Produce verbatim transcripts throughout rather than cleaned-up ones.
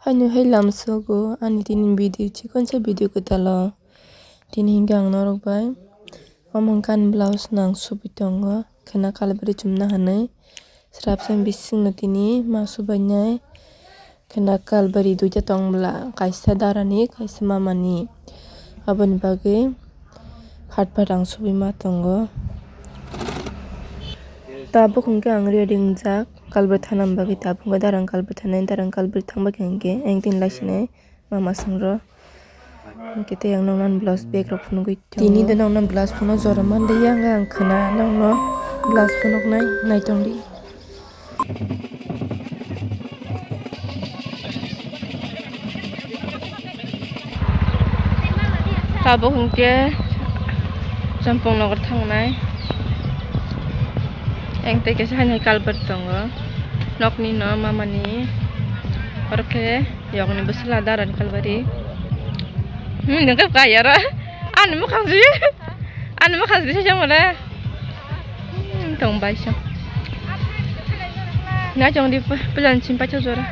Ani hai lamsogo ani tini video chikonsa video kwtalo. Tini hinkhe ang norok bai omo hwnkhe ani blouse no ang subui tongo khwna kalbari chumna hinwi. Srapsa bisingno tini ma subainai khwna kalbari duita tong bwla, kaisa darani kaisa mamani. Aboni bagwi phat phat ang subui ma tongo. Tabuk hwnkhe ang ready wngjak kalbari thana bagwi, tabuk hwnkhe darang kalbari thanai, darang kalbari thang bagwi hwnkhe ang tini laisinai mama songro. Hwnkhe tei ang nokno blouse bag rok phunugwi tongo. Tini de nokno blouse phunuk jora manliya, hwnkhe ang khwna nokno blouse phunuknai naitongdi. Tabuk hwnkhe Champong nogor thangnai. Ang tei kaisa haino hai kalbari tongo. Nokni no mamani. Oro khe yokni bwsla darani kalbari. Hmm, nokhe kai aro. Ani mukhang si. Ani mukhang si se mole. Hmm, tong bai so. Na chong di plan chim pa chok jora.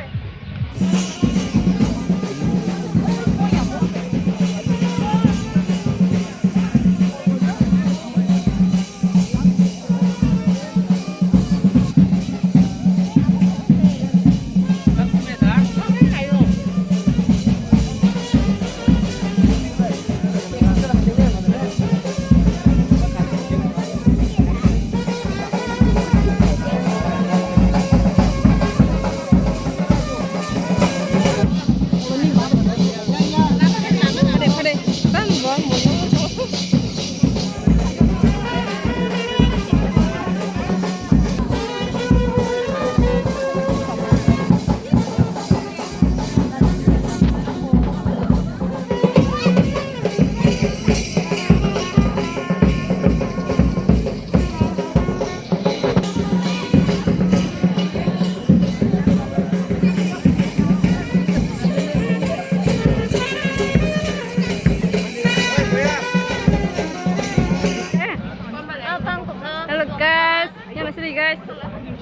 Hello guys, yana sini guys.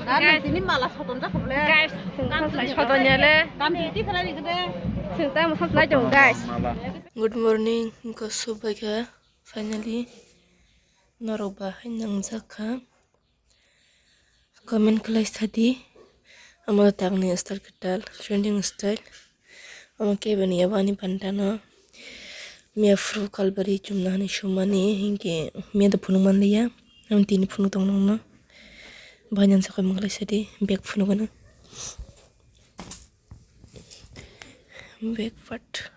Guys. Tini mala soton jak kble. Guys, soton ya le. Tam titi khala ni gede. Sengta mo sas lai jong guys. Good morning, ko subai kha. Finally, norok ba hai nangjak kha. Comment khlai sadi. Amo tangni style kwtal, trending style. Amo keboni abo ani bandano. Miya phuru kalbari chumna hani sumani hinkhe miya da phunuk manliya. Amo tini phunuk tong nokno. Bhai nang sakai manglai sadi bag phunuk gana. Bag part.